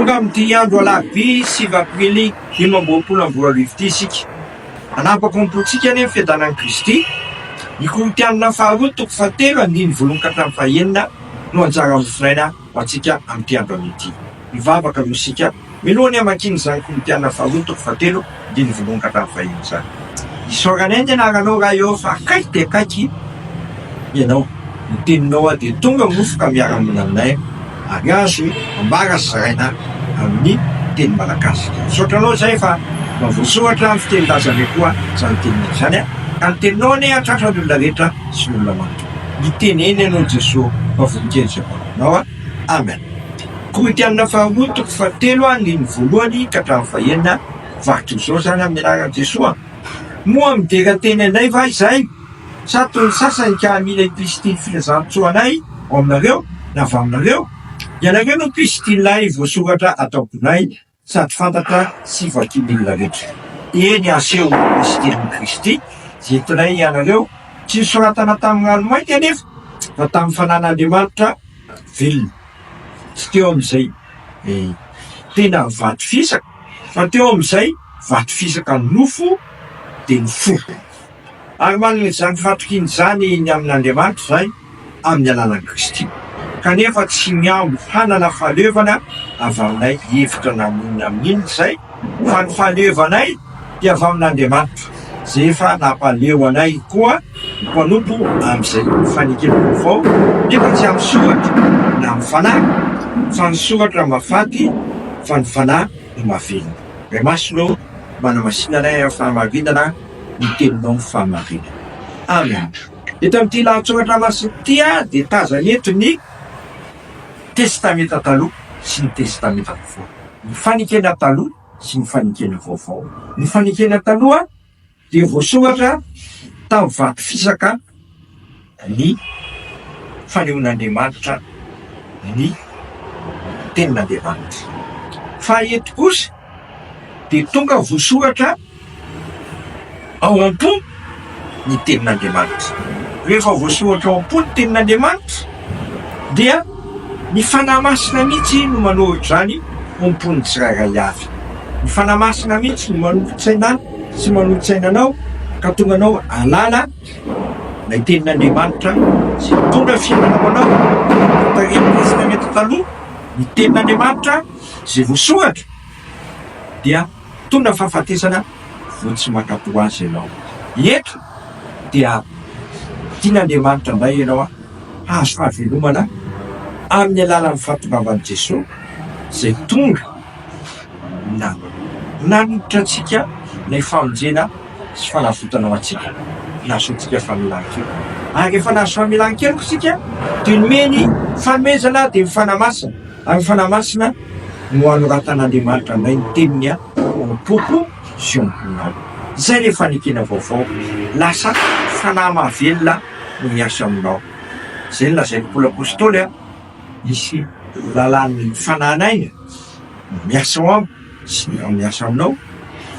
Tonga amin'ity andro alarobia 9 aprily 2025 ity isika. Hanapaka ao am-pontsika anie ny fiadanan'i Kristy. Ny Korintianina faharoa toko fahatelo andininy voalohany ka hatramin'ny fahenina no anjara mofonaina ho antsika amin'ity andro anio ity. Hivavaka aloha isika mialohan'ny hamakiana izany Korintiana faharoa toko fahatelo andininy voalohany ka hatramin'ny fahenina izany. Isaoranay ny anaranao Ray ô fa akaiky dia akaiky Ianao. Ny teninao dia tonga mofo ka miara-monina aminay ary azo ambara sy zaraina amin'ny teny malagasy. Misaotra anao izay fa mba voasoratra amin'ny fitenin-drazanay koa izany teninao izany ka ny teninao anie hahatratra ny olona rehetra sy ny olona manontolo. Mitenena ianao Jesoa fa vonon-kely izay mpanomponao. Amen. Korintianina faharoa toko fahatelo andininy voalohany ka hatramin'ny fahenina vaky izao izany amin'ny anaran'i Jesoa. Moa midera teny anay va izay? Sa toy ny sasany ka mila epistily filazantsoa anay ao aminareo na avy aminareo? Ianareo no epistilinay voasoratra ato am-ponay sady fantatra sy vakin'ny olona rehetra. Eny, aseho ho epistilin'i Kristy izay entinay ianareo, tsy nosoratana tamin'ny ranomainty anefa, fa tamin'ny fanan'Andriamanitra velona, tsy teo amin'izay tena vato fisaka, fa teo amin'izay vato fisaka nofo, dia ny fo. Ary manana izany fahatokiana izany ny amin'Andriamanitra izahay amin'ny alalan'i Kristy. Kanefa tsy mihambo hanana fahaleovana avy aminay hevitra na amin'inona amin'inona izahay, fa ny fahaleovanay dia avy amin'Andriamanitra, izay efa nampahaleo anay koa ho mpanompo amin'izay fanekena vaovao, nefa tsy amin'ny soratra na amin'ny fanahy, fa ny soratra mahafaty, fa ny fanahy no mahavelona. Ray Masina ô, manamasina anay amin'ny fahamarinana. ny teninao ny fahamarinana. Amen. Eto amin'ity lahatsoratra masina ity dia tazana eto ny Testamenta Taloha sy ny Testamenta Vaovao. Ny fanekena taloha sy ny fanekena vaovao. Ny fanekena taloha dia voasoratra tamin'ny vato fisaka ny fanehoan'Andriamanitra ny tenin'Andriamanitra. Fa eto kosa dia tonga voasoratra ao am-po ny tenin'Andriamanitra. Rehefa voasoratra ao am-po ny tenin'Andriamanitra dia ny Fanahy Masina mihitsy no manoratra izany ao am-pon'ny tsirairay avy. Ny Fanahy Masina mihitsy no manolo-tsaina ahy sy manolo-tsaina anao ka tonga anao hahalala Ilay tenin'Andriamanitra izay mitondra fiainana ho anao, tarihin'ny Testamenta Taloha, ny tenin'Andriamanitra izay voasoratra dia mitondra fahafatesana vao tsy mankatò azy ianao. Eto dia tian'Andriamanitra indray ianao hahazo fahavelomana amin'ny alalan'ny fahatongavan'i Jesoa izay tonga na nanolotra antsika ilay famonjena sy fanavotana ho antsika, nahazoantsika famelan-keloka. Ary rehefa nahazo famelan-keloka isika, dia nomeny fanomezana, dia ny Fanahy Masina. Ary ny Fanahy Masina no anoratan'Andriamanitra indray ny Teniny ao am-poko sy ao am-ponao. Izay ilay fanekena vaovao. Lasa Fanahy mahavelona no miasa aminao. Izay no lazain'i Paoly Apostoly, Misy lalàn'ny fanahin'aina miasa ao amiko sy miasa aminao,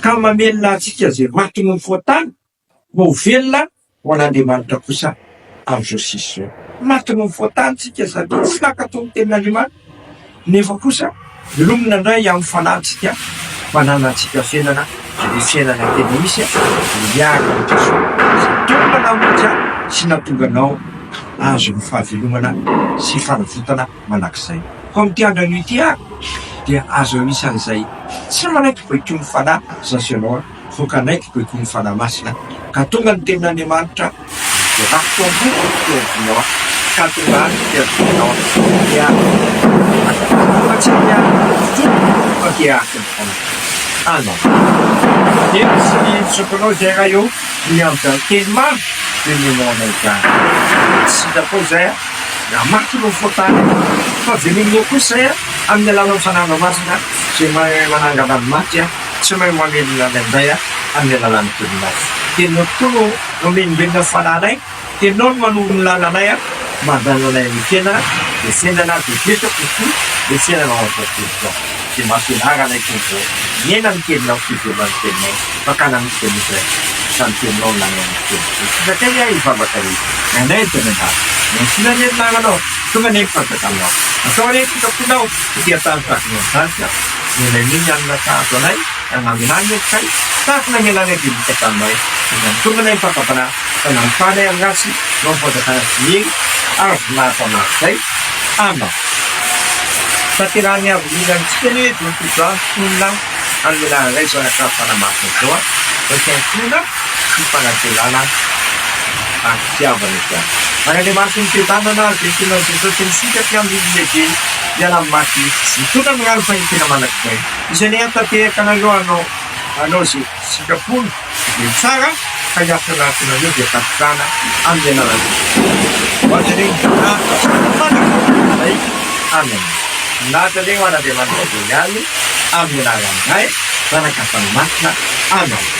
ka mamelona antsika izay maty noho ny fahotana, mba ho velona ho an'Andriamanitra kosa amin'izao sisa izao. Maty noho ny fahotana isika satria tsy nankatò ny tenin'Andriamanitra, nefa kosa velomina indray amin'ny fanahintsika mba hananantsika fiainana, dia fiainana tena izy, dia miaraka amin'i Jesoa izay tonga namonjy ahy sy nahatonga anao hahazo ny fahavelomana sy fanavotana mandrakizay. Koa amin'ity andro anio ity ary dia azo anisan'izay tsy manaiky baikoin'ny Fanahy zasy ianao fa kanaiky baikoin'ny Fanahy Masina ka tonga ny tenin'Andriamanitra dia rakitra ao am-po teo am-ponao ka tonga any teo am-ponao dia fa tsy ny fo fa dia araka ny Fanahy. Amen. Eny sy ny misaotra anao izay Ray ô ny amin'izany teny mamy dia omenao anay izany. Tsy sitrapao izay a. Namaky ireo fotana fa velominao kosa izay amin'ny alalan'ny Fanahinao Masina izay mahay manangana ny maty sy mahay mamelona anay indray amin'ny alalan'ny Teninao. Teninao tokoa no mamelombelona ny fanahinay, Teninao no manoro ny lalanay mandany anay amin'ny fiainana, dia fiainana bebeka kokoa ilay fiainana ao amin'izao tontolo izao. Dia mampianara anay Tompo ô, miaina ny Teninao sy hivelona ny Teninao, fakana ny Teninao izany Teninao no nanao ny Teny. Sitraka ahy hivavaka hoe, Ny anay dia any an-danitra, ny antsoina anie ny anaranao. Tonga anie ny fanjakanao. Atao anie ny sitraponao ety an-tany tahaka ny any an-danitra. Omenay anio ny hanina sahaza anay, ary mamelà ny helokay, tahaka ny namelanay izay nita taminay. Aza mitondra anay amin'ny fakam-panahy, fa nampitaha anay amin'ny ratsy, noho ny fanjakana sy ny hery ary voninahitra mandrakizay. Amen. Tanterahin'ny Avo Indrindra amintsika anie izao tsodrano sy olona amin'ny alalan'ny Ray, Zanaka ary Fanahy Masina izao an, Firaisan-kina sy fanantenana ary fitiavana izany. Ary Andriamanitry ny fiadanana izay nitondra an'i Jesosy Mesia mpiandry ondry lehibe hiala amin'ny maty, mitondra ny rano fanekena mandrakizay, izay nihatanteraka anareo hanao hanao izay sitrapony, Dia tsara ka hiasa anatinareo dia tapitrana amin'ny anaran'i Jesosy. Ho azy anie ny voninahitra mandrakizay. Amen. Voninahitra anie ho an'Andriamanitra irery ihany amin'ny anaran'ny Ray, Zanaka, Fanahy Masina. Amen.